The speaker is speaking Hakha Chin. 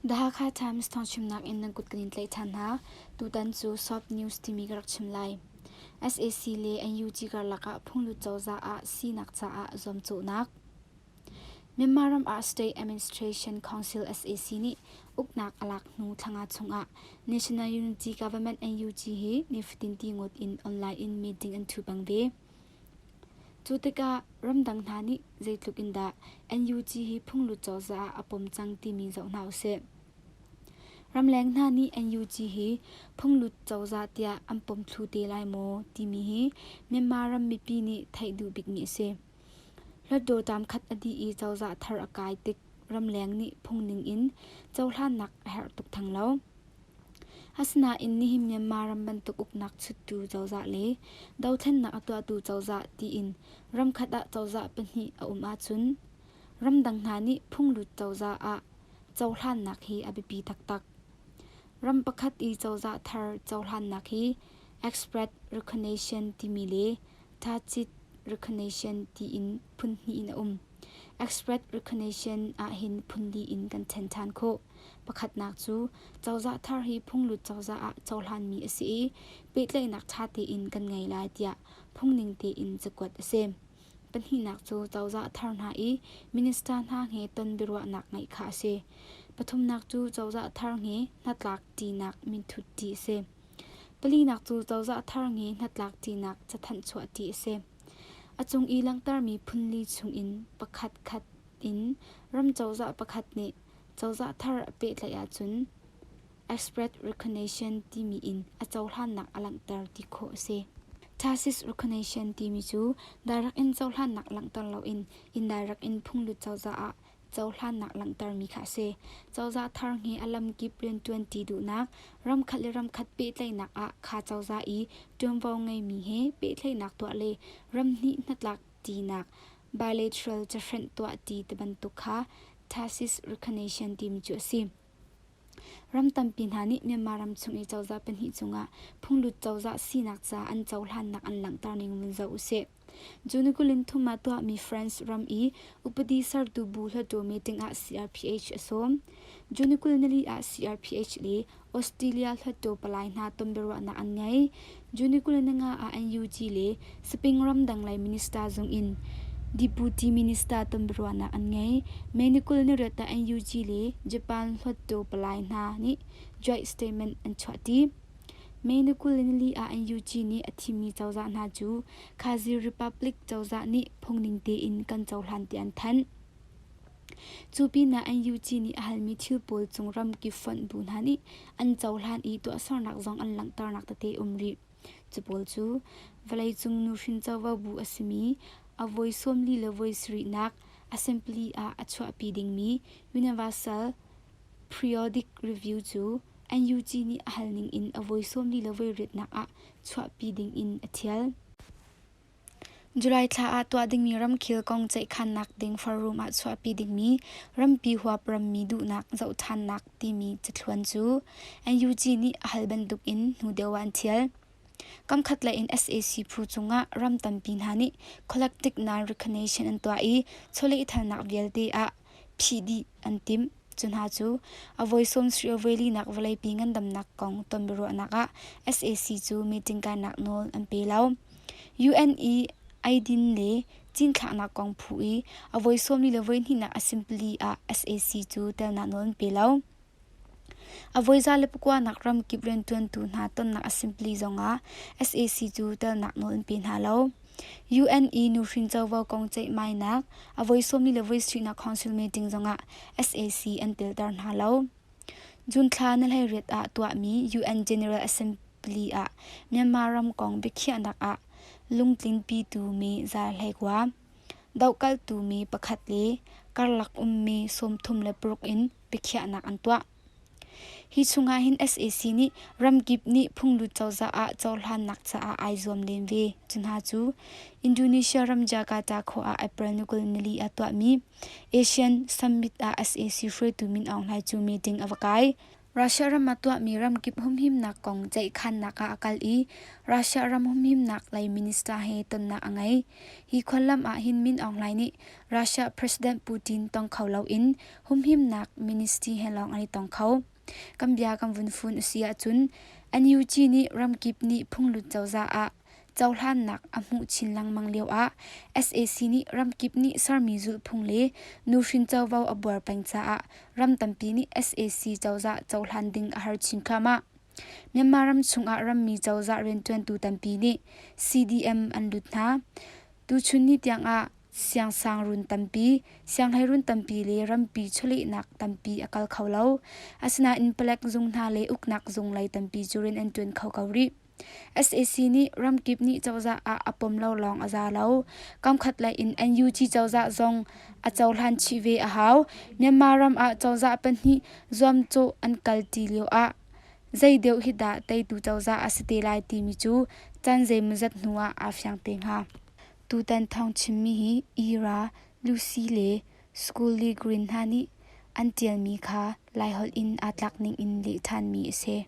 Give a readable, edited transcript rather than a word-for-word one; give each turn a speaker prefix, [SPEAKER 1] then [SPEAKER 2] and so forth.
[SPEAKER 1] The Hakha Times thawngchimnak in nan kut kan in tlaih ṭhan hna. Tutan cu Soft News timi ka rak chim lai. SAC le NUG karlak ah phunglut cozah ah sinak caah zuamcawhnak. Myanmar ram ah State Administration Council SAC nih uknak a lak hnu thla nga chungah National Unity Government NUG hi nifatin ti ngawt in online in meeting an ṭhu peng ve. Cu tikah ramdang hna nih zeitluk in dah NUG hi phunglut cozah ah a pom cang timi zoh hna usih. Ramleng hna nih NUG hi phunglut cozah tiah an pom thlu te lai maw timi hi Myanmar ram mipi nih theih duh bikmi a si. Hluttaw term khat a dih i cozah thar a kai tik ramleng nih phungning in cohlannak a herh tuk theng lo. Asinain nihin Myanmar ram bantuk uknak chuttu cozah le dothlennak a tuahtu cozah tiin ramkhat ah cozah pahnih a um ahcun ramdang hna nih phunglut cozah ah cohlannak hi a biapi taktak. Ram pakhat i cozah thar cohlannak hi express recognition timi le tacit recognition tiin phunhnih in a um. Express recognition ahhin phunli in kan ṭhen ṭhan khawh. Pakhatnak cu cozah thar hi phunglut cozah ah cohlanmi a si i pehtlaihnak ṭha tein kan ngei lai tiah phungning tein cakuat a si. Pahnihnak cu cozah thar hna i minister hna he ton biaruahnak ngeih kha a si. Pathumnak cu cozah thar he hnatlak ṭinak minthut ṭi a si. Palinak cu cozah thar he hnatlak ṭinak cathanh chuah ṭi a si. A cung i langhtermi phunli chungin pakhat khat in ram cozah pakhat nih cozah thar a pehtlaih ahcun express recognition timi in a cohlannak a langhter ti khawh a si. Tacit recognition timi cu direct in cohlannak langhter loin indirect in phunglut cozah ah cohlannak langhtermi kha a si. Cozah thar he a lamkip rianṭuan ṭi duhnak, ramkhat le ramkhat pehtlaihnak ah kha cozah i ṭuanvo ngeimi he pehtlaihnak tuah le ramhnih hnatlak ṭinak bilateral cahrenh tuah ṭi tibantuk kha tacit recognition timi cu a si. Ram tampi hna nih Myanmar ram chung i cozah pahnih cungah phunglut cozah sinak ca an cohlannak an langhter ning vun zoh usih. June 23 ah tuahmi France ram i upadi sertu bu hluttaw meeting ah CRPH a sawm. June 24 ah CRPH le Australia hluttaw palai hna tonbiaruahnak an ngei. June 25 ah NUG le Spain ramdang lei minister zung in Deputy Minister tonbiaruahnak an ngei. May 28 ah NUG le Japan hluttaw palai hna nih joint statement an chuahti. May ni 24 ah NUG nih a thimmi cozah hna cu Khazi Republic cozah nih phungning tein kan cohlan tiah an thanh. Cu pinah NUG nih a halmi thil pawl cung ramkip fonh bu hna nih an cohlan i tuahsernak zong an langhternak tete um rih. Cu pawl cu vawleicung nuhrin covo bu a simi a voi 40 le voi sarihnak assembly ah a chuahpi dingmi Universal Periodic Review cu NUG nih a hal ningin a voi 40 le voi riatnak ah chuahpi dingin a thial. July thla ah tuah dingmi ramkhel kong ceihkhannak ding forum ah chuahpi dingmi rampi huap rammi duhnak zohṭhannak timi cathluan cu NUG nih a hal bantukin hnu deuh ah an thial. Kamkhat lei in sac phu cungah ram tampi hna nih collective non-recognition an tuah i chawlehthalnak vialte ah phih dih an timh. Cu hna cu a voi sawmsarih a voi linak vawleipi ngandamnak kong tonbiaruahnak ah sac cu meeting kainak nawl an pe lo. UN i eidin le cinthlaknak kong phu i a voi 40 le voi hnihnak assembly ah sac cu telnak nawl an pe lo. A voi za le pakuanak ramkip rianṭuantu hna tonnak assembly zongah sac cu telnak nawl an pe hna lo. UN i nuhrin covo kong ceihmainak a voi 40 le voi sarihnak council meeting zongah sac an telter hna lo. June thla ni 18 ah tuahmi UN General Assembly ah Myanmar ram kong biakhiahnak ah lungtlinpitu mi za 19, dohkalhtu mi pakhat le karlak ummi 36 in biakhiahnak an tuah. Hi chungah hin sac nih ramkip nih phunglut cozah ah cohlannak caah ai zuam len ve. Cu hna cu Indonesia ram Jakarta khua ah April ni 24 ah tuahmi ASEAN Summit ah sac hruaitu Min Aung Hlaing cu meeting a va kai. Russia ram ah tuahmi ramkip humhimnak kong ceihkhannak ah a kal i Russia ram humhimnak lei minister he tonnak a ngei. Hi khuallam ah hin Min Aung Hlaing nih Russia President Putin tong kho loin humhimnak ministry he lawng an i tong kho. Kan bia kan vun fun a si ahcun NUG nih ramkip nih phunglut cozah ah cohlannak a hmuh chin lengmang lioah sac nih ramkip nih sermi zulhphung le nuhrin covo a buar peng caah ram tampi nih sac cozah cohlan ding a har chin thluahmah. Myanmar ram chungah rammi cozah rianṭuantu tampi nih CDM an lut hna. Tuchun ni tiangah siangsangruun tampi, sianghleiruun tampi le rampi chawlehnak tampi a kal kho lo. Asinain palek zung hna le uknak zung lei tampi cu rian an ṭuan kho ko rih. Sac nih ramkip nih cozah ah a pom lo lawng a za lo. Kamkhat lei in NUG cozah zong a cohlan chih ve a hau. Myanmar ram ah cozah pahnih zuamcawh an kalṭi lio ah zei deuh hi dah teitu cozah a si te lai timi cu caan zeimawzat hnu ah aa fiang te hnga. Tutan thawng chimmi hi Ira, Lucy le Scully Green hna nih an ṭialmi kha Laiholh in aa tlak ning in leh ṭhanmi a si.